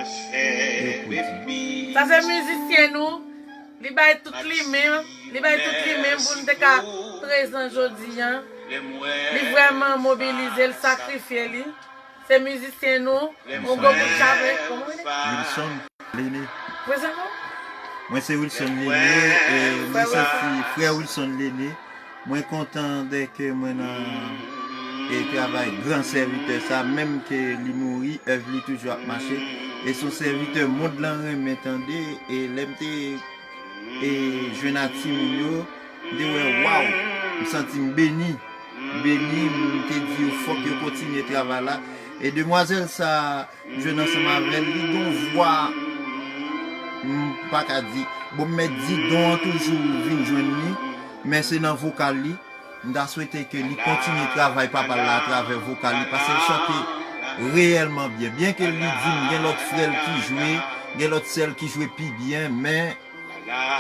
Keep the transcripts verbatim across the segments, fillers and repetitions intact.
Yo pou di. Sa se mizisyen nou. Li bay tout li menm. Li bay tout li menm pou n te ka prezan jodi a. Li vrèman mobilize, l sakrifye li. Se mizisyen nou. Yon gwo bout chaplet. Kòman w rele? Wilson Lene. Prezan non? Mwen se Wilson Lene. E mwen se fi frè Wilson Lene. Mwen kontan dèke mwen nan e travay gran sèvitè sa, menm ke li mouri, èv li toujou ap mache. E se yon sèvitè mond lan renmen tande. E lè m te e jwenn ak timoun yo, m te wè, waw, m santi m beni. M beni, m te di yo fòk yo kontinye travay la. E demwazèl sa, m jwenn ansanm avè l, li gon vwa, m pa ka di. Bon, m mèt di don an toujou vin jwenn li, men se nan vokal li. M ta swete ke li kontinye travay papa l la atravè vokal li, paske l chante reyèlman byen. Byen ke li di m gen lòt frè l ki jwe, gen lòt sè l ki jwe pi byen, men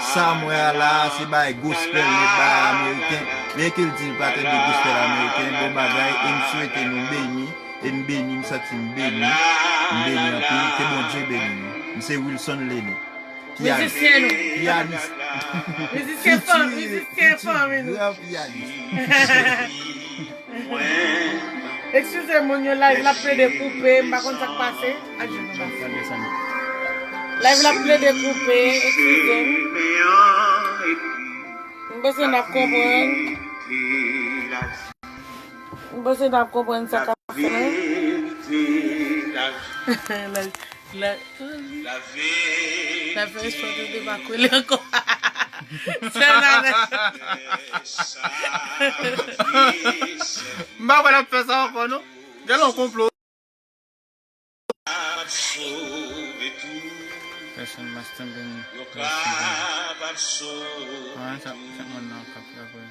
sa m wè a la a, se bagay gospel, men bagay ameriken. Byen ke l di l pa tande gospel ameriken, bon bagay, e m swete nou beni, e m beni, m santi m beni, m beni anpil, ke Bondye beni nou. M se Wilson Lene. Piyanis. Mizisyen nou. Piyanis. Mizisyen fan, mizisyen fanmi nou. Gran piyanis. Eskize moun yo, live la plede koupe, m pa konn sa k pase. Ak jenou pase. Live la plede koupe, eskize m. M panse n ap konprann. M panse n ap konprann sa k ap fèt. La, la, la fè espò tou de pa kwele ankò. Sèl la. M pa kwè l ap fè sa ankò, non. Gen yon konplo. Pèsonn mastanbin. Pèsonn. An, sa, sa mwen nan kap la vre.